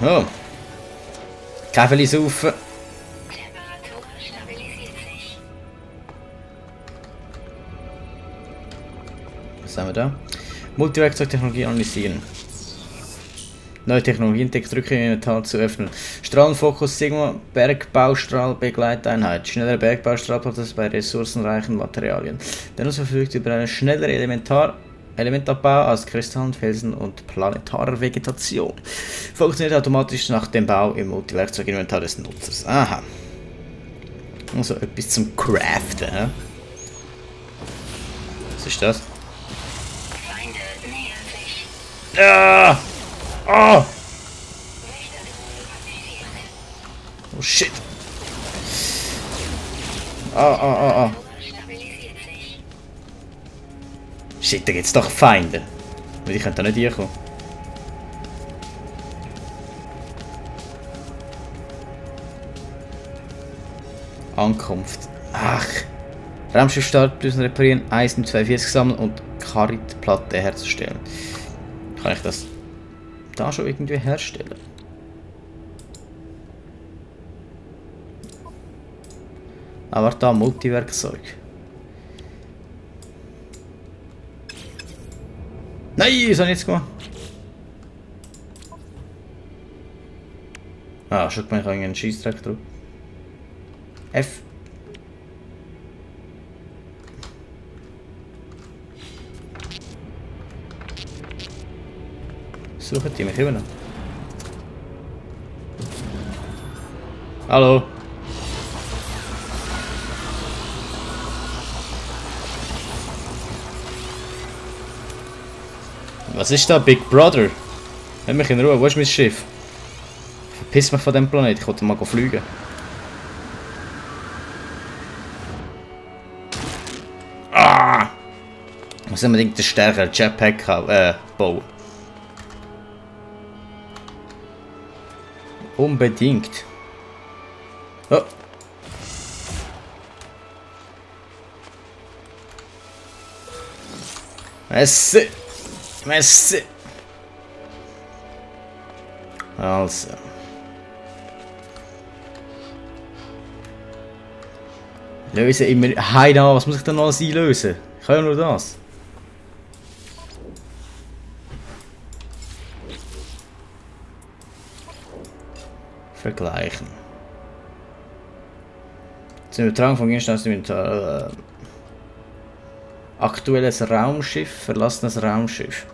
Oh. Käferli saufen. Temperatur stabilisiert sich. Was haben wir da? Multiwerkzeugtechnologie analysieren. Neue Technologien entdeckt, drücke im Inventar zu öffnen. Strahlenfokus Sigma, Bergbaustrahl, Begleiteinheit. Schneller Bergbaustrahlprozess bei ressourcenreichen Materialien. Der Nutzer verfügt über eine schnellere Elementabbau aus Kristallen, Felsen und planetarer Vegetation. Funktioniert automatisch nach dem Bau im Multiwerkzeuginventar des Nutzers. Aha. Also etwas zum Craften. He? Was ist das? Feinde nähern sich. Ah! Oh! Wächtertunnel aktiviert. Oh shit! Ah! Temperatur stabilisiert sich. Shit, da gibt's doch Feinde. Weil ich könnte da nicht hinkommen. Ankunft. Ach! Raumschiff Startdüsen reparieren, Eisen 42 sammeln und Karitplatte herzustellen. Kann ich das da schon irgendwie herstellen? Aber da Multiwerkzeug. Nein, was habe ich jetzt gemacht? Ah, schon gemeint, ich habe einen Scheissdreck drauf. F. Suchen die mich immer noch? Hallo? Was ist da, Big Brother? Lass mich in Ruhe, wo ist mein Schiff? Verpiss mich von dem Planeten, ich wollte mal fliegen. Ah! Ich muss unbedingt einen stärkeren Jetpack bauen. Unbedingt. Oh. Messi. Messi. Also. Löse immer. Heina, was muss ich denn noch alles einlösen? Ich kann ja nur das. Vergleichen. Zum Übertragen von Gegenständen aktuelles Raumschiff, verlassenes Raumschiff.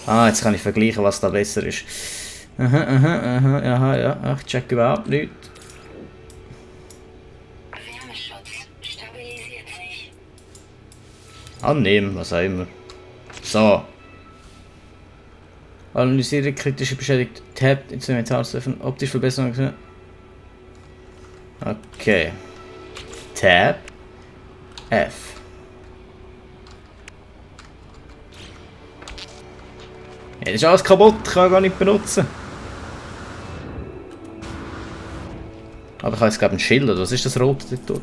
Ah, jetzt kann ich vergleichen, was da besser ist. Aha, ja, ich check überhaupt nicht. Wärmeschutz stabilisiert sich. Annehmen, was auch immer. So. Analysiere kritische Beschädigung. Tab ins Inventar zu öffnen. Optisch Verbesserung. Okay. Tab. F. Ja, das ist alles kaputt, ich kann gar nicht benutzen. Aber ich habe jetzt glaube ich ein Schild, oder was ist das rote dort?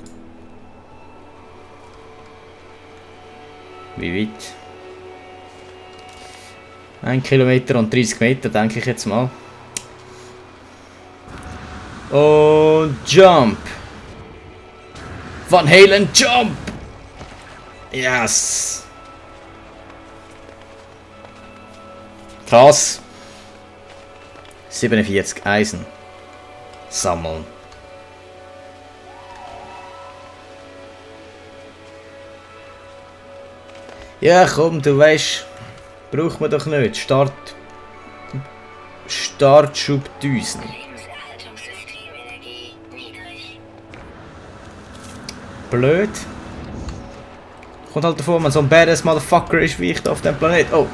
Wie weit? 1 Kilometer und 30 Meter, denke ich jetzt mal. Und Jump! Van Halen Jump! Yes! Krass! 47 Eisen. Sammeln. Ja komm, du weißt, braucht man doch nicht. Startschubdüsen. Lebenserhaltungssystem-Energie niedrig. Blöd. Kommt halt davor, wenn man so ein badass Motherfucker ist wie ich da auf dem Planet. Oh.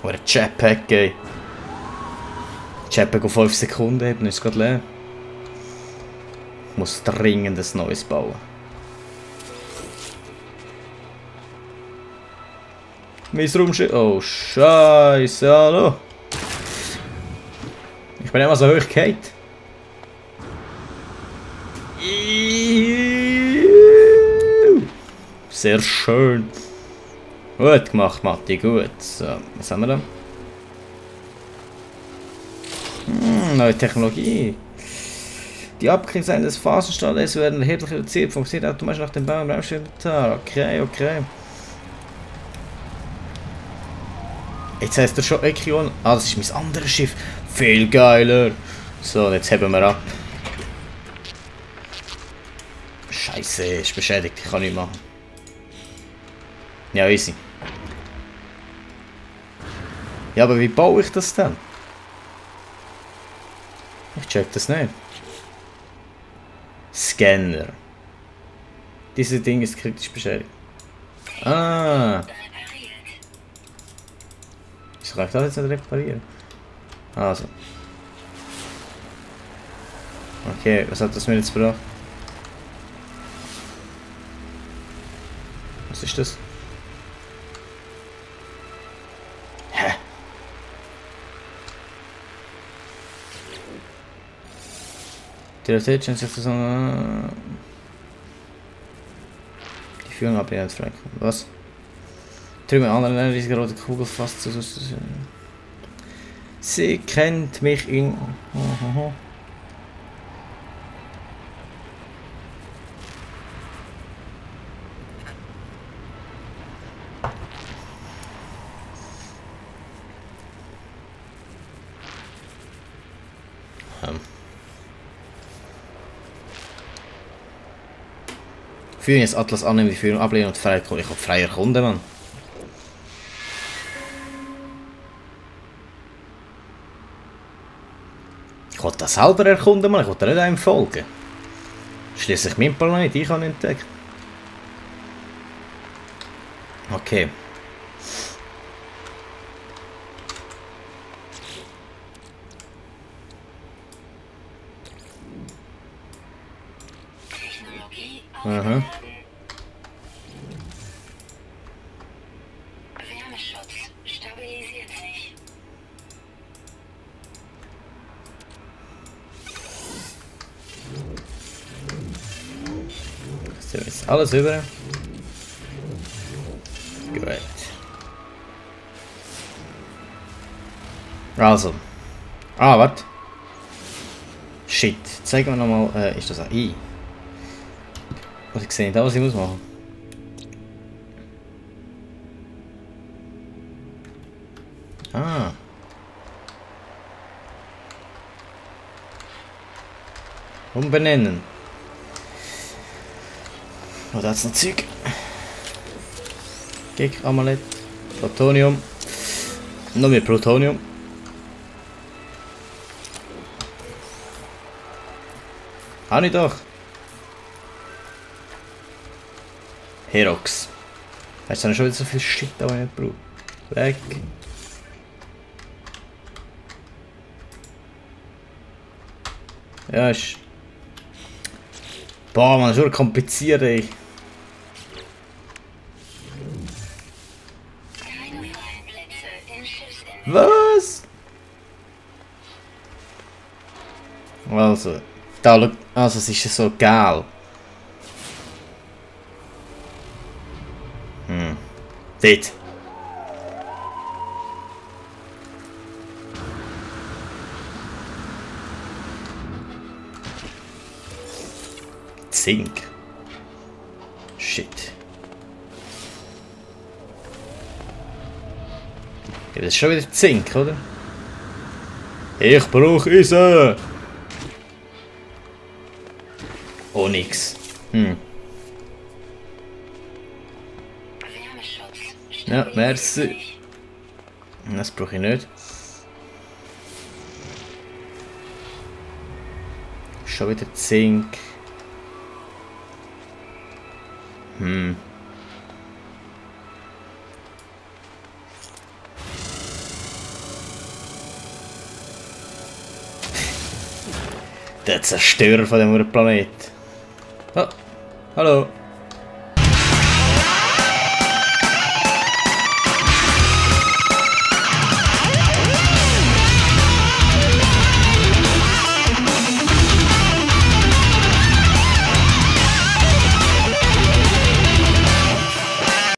Oder ein Jetpack, ey. Jetpack auf 5 Sekunden, eben ist gerade leer. Ich muss dringend ein neues bauen. Mein Raumschiff. Oh, Scheiße, hallo. Ich bin immer so hoch gefallen. Sehr schön. Gut gemacht, Matti, gut. So, was haben wir da? Neue Technologie. Die Abkühlung des Phasenstalles werden erheblich reduziert, funktioniert automatisch nach dem Bau im Raumschiff-Inventar. Okay, okay. Jetzt heißt er schon Ekion. Ah, das ist mein anderes Schiff. Viel geiler. So, jetzt heben wir ab. Scheiße, ist beschädigt, ich kann nichts machen. Ja, easy. Ja, aber wie baue ich das dann? Ich check das nicht. Scanner. Dieses Ding ist kritisch beschädigt. Ah. Wieso kann ich das jetzt nicht reparieren? Also. Okay, was hat das mir jetzt gebracht? Was ist das? Hä? Die Führung ablehnen, Frank. Was? Drüben anderen eine riesige rote Kugel fast zu. Sie kennt mich in. Führung jetzt Atlas annehmen, die Führung ablehnen und frei. Ich habe freier Kunde, Mann. Ich wollte das selber erkunden, Mann. Ich wollte nicht einem folgen. Schließlich mein Planet, ich habe ihn entdeckt. Okay. Aha. Wärmeschutz stabilisiert sich. So, ist alles über. Gut. Also. Ah, warte. Shit. Zeig mir nochmal, ist das ein I? Was ich sehe nicht, was ich muss machen. Ah. Umbenennen. Oh, da hat's noch Zeug. Gig, Amulett. Plutonium. Noch mehr Plutonium. Auch nicht doch. Herox. Hast du schon wieder so viel Shit, aber ich nicht brauche. Weg. Ja, ist. Boah, man, schon kompliziert, ey. Keine freien Plätze in Schiffsinneren. Was? Also, da, also es ist so geil. Dort. Zink. Shit. Ja, das ist schon wieder Zink, oder? Ich brauche Eisen! Oh, nix. Ja, merci. Das brauche ich nicht. Schon wieder Zink. Der Zerstörer von dem Planet. Oh, hallo.